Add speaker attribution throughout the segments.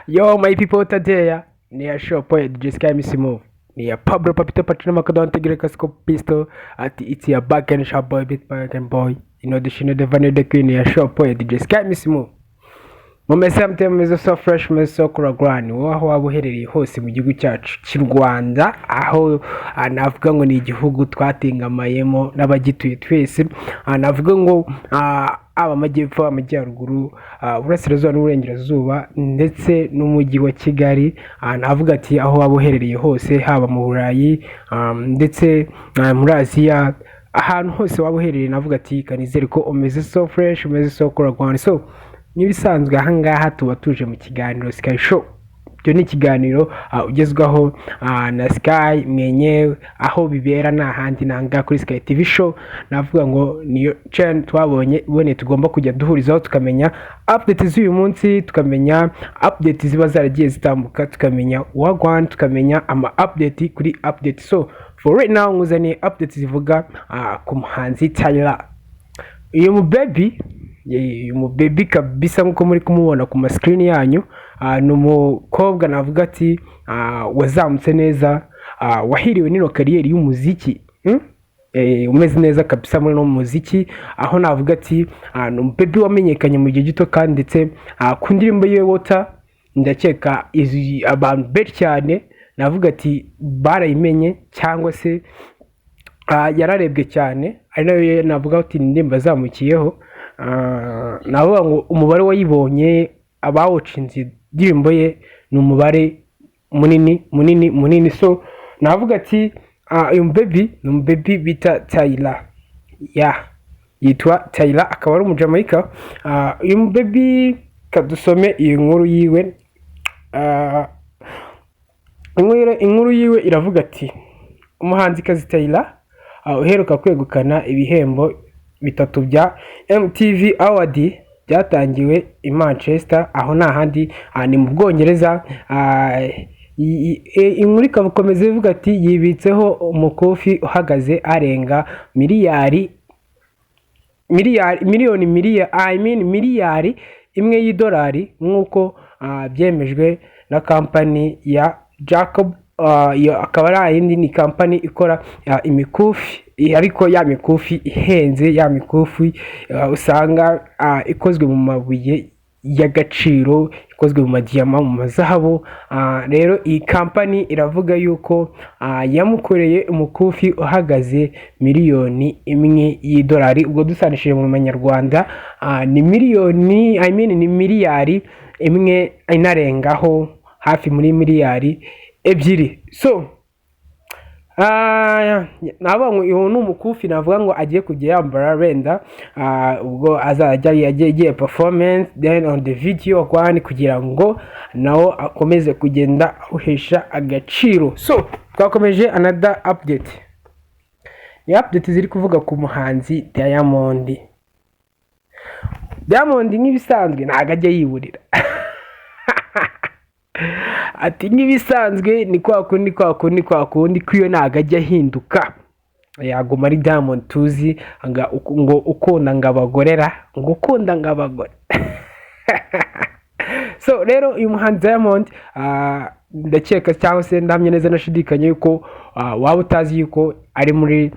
Speaker 1: Yo, my people, today ni ya show boy DJ Sky Missimo, ni ya Pablo Papito Patrino Macadon Tigre Casco Pistol ati it's your back and sharp boy bit back and boy, you know the shino, the vanilla, the queen, ya show boy DJ Sky Missimo. Mumeze mute? Mumeze so fresh, mumeze so kuragwani wowe aho waba uherereye hose mu gihugu cyacu cy'u Rwanda, aho navuga ngo ni igihugu twatingamayemo n'abagituye twese. Navuga ngo aba amajyepfo, amajyaruguru, uburasirazuba n'uburengerazuba ndetse n'umujyi wa Kigali. Navuga ati aho waba uherereye hose, haba mu Burayi, ndetse muri Aziya, ahantu hose waba uherereye, navuga ati kanizere ko umeze so fresh, umeze so kuragwani. So nk'ibisanzwe, ahangaha tuba tuje mu kiganiro Sky Show. Icyo ni ikiganiro ugezwaho na Sky mwenyewe. Aho bibera nta handi, ni ahangaha kuri Sky TV Show. Navuga ngo niyo channel twabonye iboneye tugomba kujya duhurizaho, tukamenya update z'uyu munsi, tukamenya update ziba zaragiye zitambuka, tukamenya wagwan, tukamenya ama update kuri update. So for right now nkuzaniye update zivuga ku muhanzi Tyla. Uyu mubebi kabisa, nk'uko muri kumubona ku ma screen yanyu, ni umukobwa navuga ati wazamutse neza, wahiriwe n'ino career y'umuziki, Umeze neza kabisa muri no muziki, aho navuga ati ni umubebi wamenyekanye mu gihe gito kandi ndetse ku ndirimbo yiwe Water, ndakeka izi abantu benshi cyane navuga ati barayimenye cyangwa se yararebwe cyane, ari nayo navuga ati ni indirimbo yazamukiyeho. Navuga ngo umubare wayibonye, abawucinze indirimbo ye, ni umubare munini munini munini. So navuga ati uyu mubebi ni umubebi bita Tyla, ya yitwa Tyla, akaba ari umujamayika. Uyu mubebi, kadusome iyi nkuru yiwe. Inkuru yiwe iravuga ati umuhanzikazi Tyla, uheruka kwegukana ibihembo bitatu bya MTV Award byatangiwe i Manchester, aho nta handi ni mu Bwongereza. Inkuru ikakomeza ivuga ati yibitseho umukufi uhagaze arenga miliyari miliyari miliyoni miliyari, I mean miliyari 1 y'idolari, nk'uko byemejwe na kampani ya Jacob. Iyo akaba ari yindi ni kampani ikora imikufi, ariko ya mikufi ihenze, ya mikufi usanga ikozwe mu mabuye y'agaciro, ikozwe mu madiyama, mu mazahabu. Rero iyi kampani iravuga yuko yamukoreye umukufi uhagaze miliyoni 1 y'idolari. Ubwo dusanishije mu manyarwanda, ni miliyoni, I mean ni miliyari 1 inarengaho, hafi muri miliyari 2. So navuga ngo uyu ni umukufi navuga ngo agiye kujya yambara wenda ubwo azajya agiye performance, then on the video kwani, kugira ngo nawo akomeze kugenda awuhesha agaciro. So twakomeje another update, ni update ziri kuvuga ku muhanzi Diamond. Diamond nk'ibisanzwe ntabwo ajya yiburira, ati nk'ibisanzwe ni kwa kundi, kwa kundi, kwa kundi kwiyo, ntabwo ajya ahinduka, yaguma ari Diamond tuzi ngo ukunda ngo abagorera, ngo ukunda ngo abagore. So rero uyu muhanzi Diamond, ndakeka cyangwa se ndahamya neza nashidikanya yuko waba utazi yuko ari muri,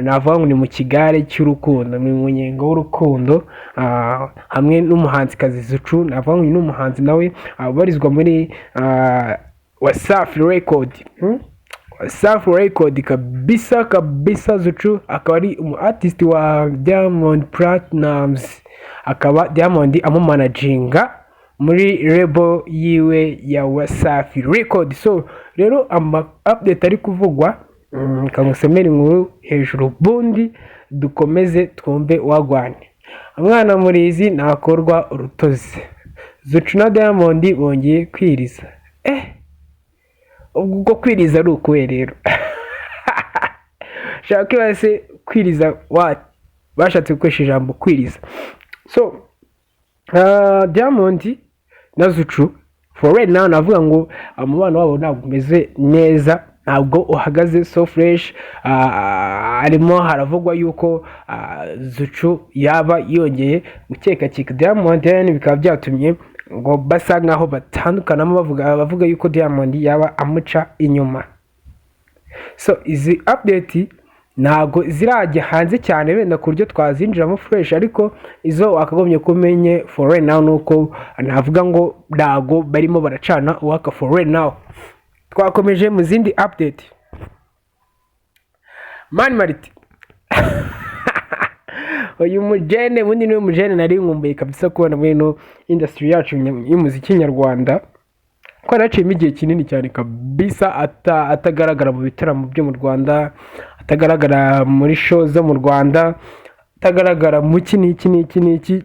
Speaker 1: navuga ngo ni mu kigare cy'urukundo, ni mu nyengo w'urukundo, hamwe n'umuhanzikazi Zuchu. Navuga ngo uyu ni umuhanzi nawe ubarizwa muri Wasafi Record, Wasafi Record kabisa kabisa. Zuchu akaba ari umu artist wa Diamond Platnumz, akaba Diamond amumanaginga muri label yiwe ya Wasafi Record. So rero ama update ari kuvugwa, kamusomera inkuru hejuru, bundi dukomeze twumve wagwane. Umwana murizi ntakorwa urutozi, Zuchu na Diamond bongeye kwiriza. Ubwo kwiriza ari ukuwe rero? Shaka kwibaza se kwiriza what? Bashatse gukoresha ijambo kwiriza. So Diamond na Zuchu for right now navuga ngo umubano wabo ntabwo umeze neza. Ntabwo uhagaze so fresh. Harimo haravugwa yuko Zuchu yaba yongeye gukekakeka Diamond, then bikaba byatumye ngo basa nkaho batandukanamo, bavuga yuko Diamond yaba amuca inyuma. So izi update ntabwo zirajya hanze cyane wenda ku buryo twazinjiramo fresh, ariko izo wakagombye kumenye for right now nuko navuga ngo ntabwo barimo baracana uwaka for right now. Twakomeje mu zindi update. Mani Martin, uyu mujene ubundi niwe mujene nari nkumbuye kabisa kubona muri ino industry yacu y'umuziki nyarwanda, ko yaraciyemo igihe kinini cyane kabisa atagaragara mu bitaramo byo mu Rwanda, atagaragara muri show zo mu Rwanda, atagaragara mu ki n'iki n'iki n'iki.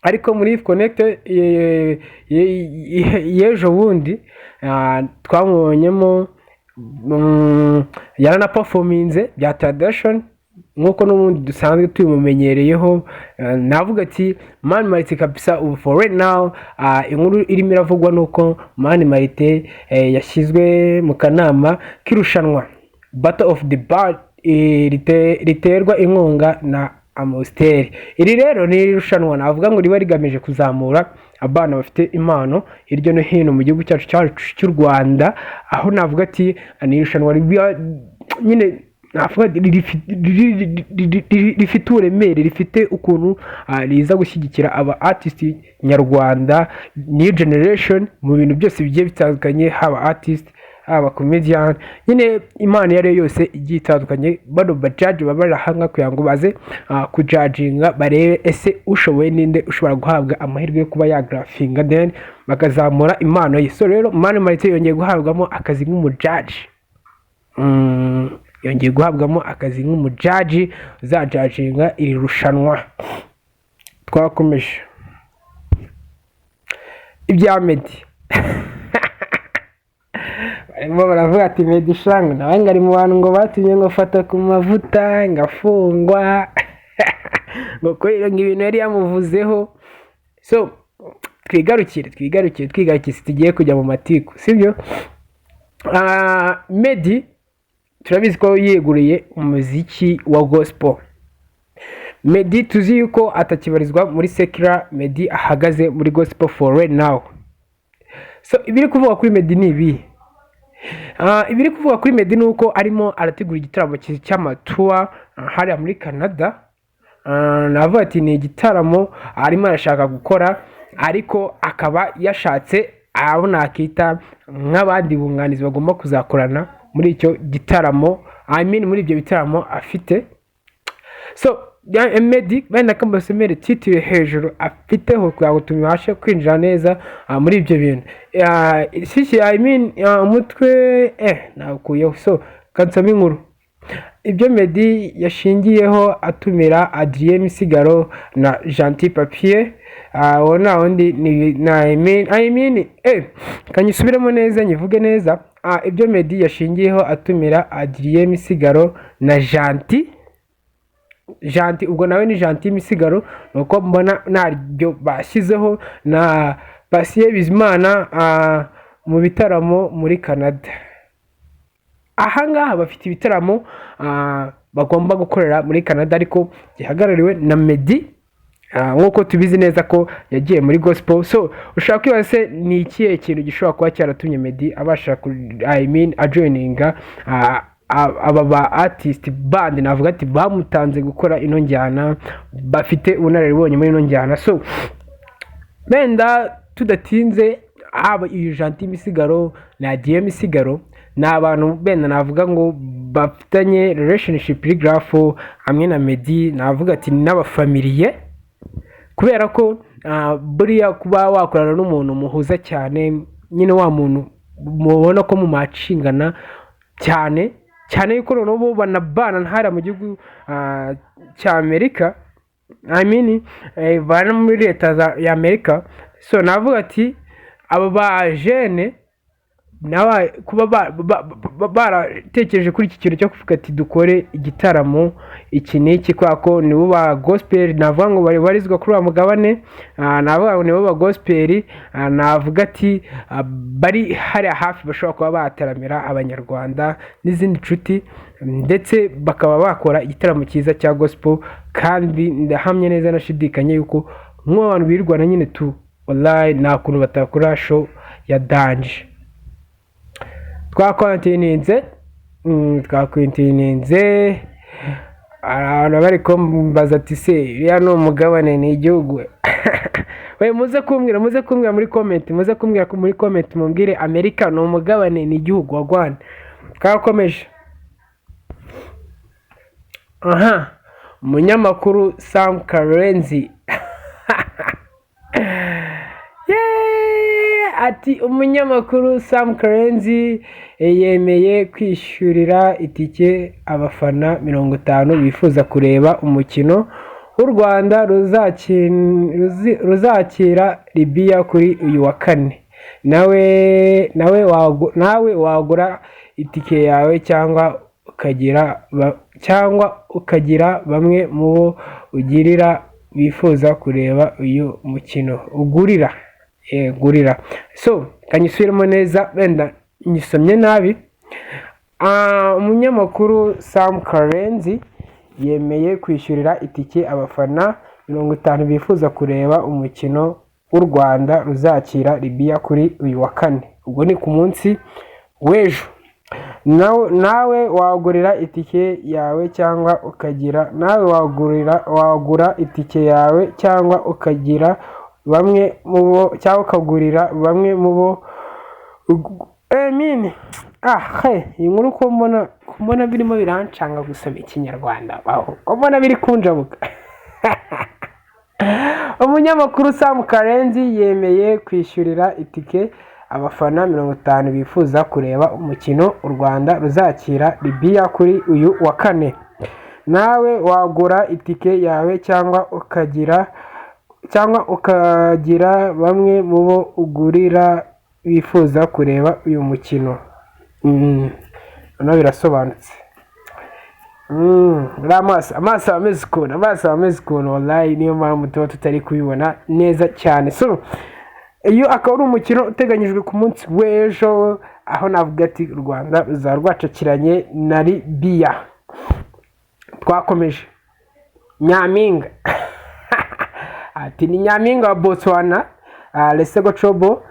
Speaker 1: Ariko muri Connect y'ejo bundi twamubonyemo, yaranaperforminze bya tradition nk'uko n'ubundi dusanzwe tubimumenyereyeho. Navuga ati Mani Martin kabisa ubu for right now, inkuru irimo iravugwa nuko Mani Martin yashyizwe mu kanama k'irushanwa Battle of the Band, riterwa inkunga na Amstel. Iri rero ni irushanwa navuga ngo riba rigamije kuzamura abana bafite impano hirya no hino mu gihugu cyacu cy'u Rwanda, aho navuga ati ni irushanwa riba nyine navuga rifite uburemere, rifite ukuntu riza gushyigikira aba artist nyarwanda, new generation, mu bintu byose bigiye bitandukanye, haba artist, haba comedian, nyine impano iyo ari yo yose igiye itandukanye. Bano bajaji baba bari ahangaha kugira ngo baze kujudginga, barebe ese ushoboye ninde ushobora guhabwa amahirwe yo kuba yagrafinga, then bakazamura impano ye. So rero Mani Martin yongeye guhabwamo akazi nk'umujaji, yongeye guhabwamo akazi nk'umujaji uzajudginga iri rushanwa. Twakomeje ibya Meddy. Barimo baravuga ati Meddy shanga nawe ngo ari mu bantu ngo batumye ngo fata ku mavuta ngafungwa, ngo kubera ngo ibintu yari yamuvuzeho. So twigarukire, tugiye kujya mu matiku, sibyo? Meddy turabizi ko yeguriye umuziki wa gospel. Meddy tuzi yuko atakibarizwa muri secular. Meddy ahagaze muri gospel for right now. So ibiri kuvuga kuri Meddy ni ibi. Ibiri kuvuga kuri Meddy ni uko arimo arategura igitaramo cy'amatour hariya muri Canada. Navuga ati ni igitaramo arimo arashaka gukora, ariko akaba yashatse abo nakita nk'abandi bunganizi bagomba kuzakorana muri icyo gitaramo, I mean muri ibyo bitaramo afite. So Meddy wenda ko mbasomere title hejuru afiteho kugira ngo tubashe kwinjira neza muri ibyo bintu. Sisi, I mean, umutwe nawukuyeho, so kansome inkuru. Ibyo Meddy yashingiyeho atumira Adrien Misigaro na Gentil Papier. Uwo nta wundi ni na I mean, kanyisubiremo neza nyivuge neza. Ibyo Meddy yashingiyeho atumira Adrien Misigaro na Gentil, ubwo nawe ni Gentil Misigaro, nuko mbona naryo bashyizeho, na Patient Bizimana mu bitaramo muri Canada. Ahangaha bafite ibitaramo bagomba gukorera muri Canada, ariko gihagarariwe na Meddy, nk'uko tubizi neza ko yagiye muri gospel. So ushobora kwibaza se ni ikihe kintu gishobora kuba cyaratumye Meddy abasha I mean ajoininga aba ba artist band, navuga ati bamutanze gukora ino njyana, bafite ubunararibonye muri ino njyana. So wenda tudatinze, haba iyi Gentil Misigaro na Adrien Misigaro ni abantu benda navuga ngo bafitanye relationship iri graph hamwe na Meddy, navuga ati ni n'abafamiliye, kubera ko buriya kuba wakorana n'umuntu muhuza cyane nyine, wa muntu mubona ko mumacingana cyane cyane, yuko noneho bo banabana hariya mu gihugu cya Amerika, I mean, bana muri leta ya Amerika. So navuga ati aba ba jene Kuba baratekereje kuri iki kintu cyo kuvuga ati dukore igitaramo iki n'iki, kubera ko nibo ba gospel navuga ngo bari barizwa kuri uwo mugabane. Navuga ngo nibo ba gospel, navuga ati bari hariya hafi bashobora kuba bataramira Abanyarwanda n'izindi nshuti, ndetse bakaba bakora igitaramo cyiza cya gospel. Kandi ndahamya neza nashidikanya yuko nk'abantu birwana nyine tu, wallahi nta kuntu batakora show ya danger. Twakontininze. Abantu bari kumbaza ati: "Se uriya ni umugabane, ni igihugu?" We, muze kumbwira muri comment, muze kumbwira muri comment, mumbwire: Amerika ni umugabane, ni igihugu? Wagwan. Twakomeje. Aha, umunyamakuru Sam Karenzi. Yeah! Ati umunyamakuru Sam Karenzi yemeye kwishyurira itike abafana 50 bifuza kureba umukino w'u Rwanda ruzakira Libya kuri uyu wa kane. Nawe wagura itike yawe cyangwa ukagira bamwe mu bo ugirira bifuza kureba uyu mukino ugurira, gurira. So kanyisubiremo neza, wenda nyisomye nabi. Umunyamakuru Sam Karenzi yemeye kwishyurira itike abafana 50 bifuza kureba umukino w'u Rwanda ruzakira Libya kuri uyu wa kane, ubwo ni ku munsi w'ejo. Nawe wagurira itike yawe cyangwa ukagira nawe wagurira wagura itike yawe cyangwa ukagira bamwe mu bo cyangwa ukagurira bamwe mu bo mine. He, iyi nkuru ko mbona birimo birancanga gusoma Ikinyarwanda, baho ko mbona biri kunjabuka. Umunyamakuru Sam Karenzi yemeye kwishyurira itike abafana 50 bifuza kureba umukino u Rwanda ruzakira Libya kuri uyu wa kane. Nawe wagura itike yawe cyangwa ukagira bamwe mu bo ugurira bifuza kureba uyu mukino. Noneho birasobanutse. Uriya amaso aba ameze ukuntu, wallahi niyo mpamvu tuba tutari kubibona neza cyane. So iyo akaba ari umukino uteganyijwe ku munsi w'ejo, aho navuga ati u Rwanda ruzaba rwacakiranye na Libya. Twakomeje. Nyampinga, ati ni nyampinga wa Botswana, Lesego Chobo,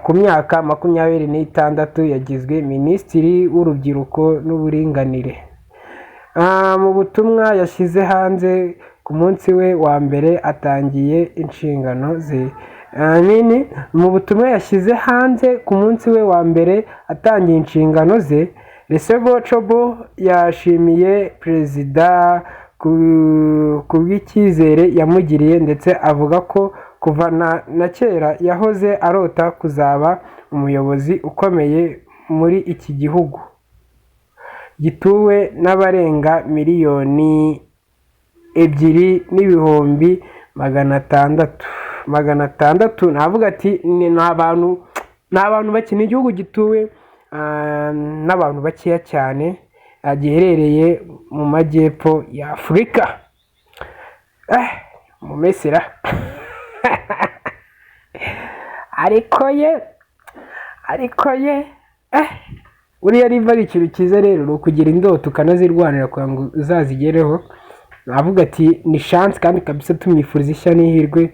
Speaker 1: ku myaka 26 yagizwe minisitiri w'urubyiruko n'uburinganire. Mu butumwa yashyize hanze ku munsi we wa mbere atangiye inshingano ze, nini mu butumwa yashyize hanze ku munsi we wa mbere atangiye inshingano ze, Lesego Chobo yashimiye perezida ku bw'icyizere yamugiriye, ndetse avuga ko kuva na kera yahoze arota kuzaba umuyobozi ukomeye muri iki gihugu gituwe n'abarenga miliyoni 2 n'ibihumbi 600. 600, navuga ati ni abantu bake, ni igihugu gituwe n'abantu bakeya cyane, giherereye mu majyepfo ya Afurika. Mu Mesira, ariko ye, buriya niba ari ikintu cyiza rero ni ukugira indoto ukanazirwanira kugira ngo uzazigereho. Navuga ati ni chance, kandi kabisa tumwifuriza ishya n'ihirwe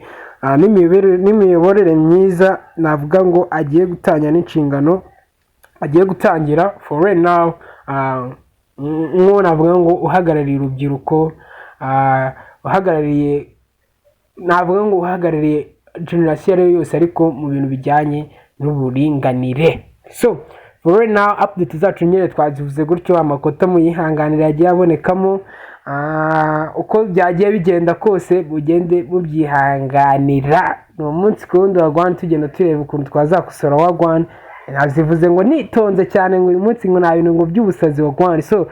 Speaker 1: n'imiyoborere myiza. Navuga ngo agiye gutangira n'inshingano agiye gutangira for right now, nk'uwo navuga ngo uhagarariye urubyiruko, uhagarariye, navuga ngo uhagarariye generation iyo ari yo yose, ariko mu bintu bijyanye n'uburinganire. So for right now, update zacu nyine twazivuze gutyo. Amakota muyihanganira yagiye abonekamo. Uko byagiye bigenda kose mugende mubyihanganira. Ni umunsi ku wundi wagwan, tugenda tureba ukuntu twazakosora wagwan. Nazivuze ngo nitonze cyane, ngo uyu munsi ngo nta bintu ngo by'ubusazi wagwan. So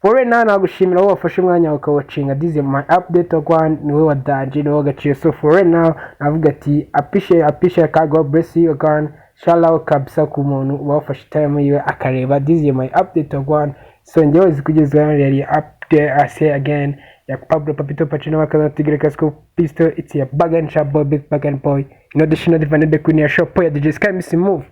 Speaker 1: for right now, nagushimira wowe wafashe umwanya wawe ukawatchinga this is my update wagwan. Niwe wa danger, niwe w'agaciro. So for right now, navuga ati appreciate, appreciate. God bless you wagwan. Shout out kabisa ku muntu uba wafashe time yiwe akareba. This is my update of one. So njyewe zikugezweho yari update, I say again, ya Pablo Papito Pacino Makadon Tigre Casco Pistol. It's your bag and sharp boy, big bag and boy, you know the shit, the vanilla queen, ya shop ya DJ Sky Missy Move.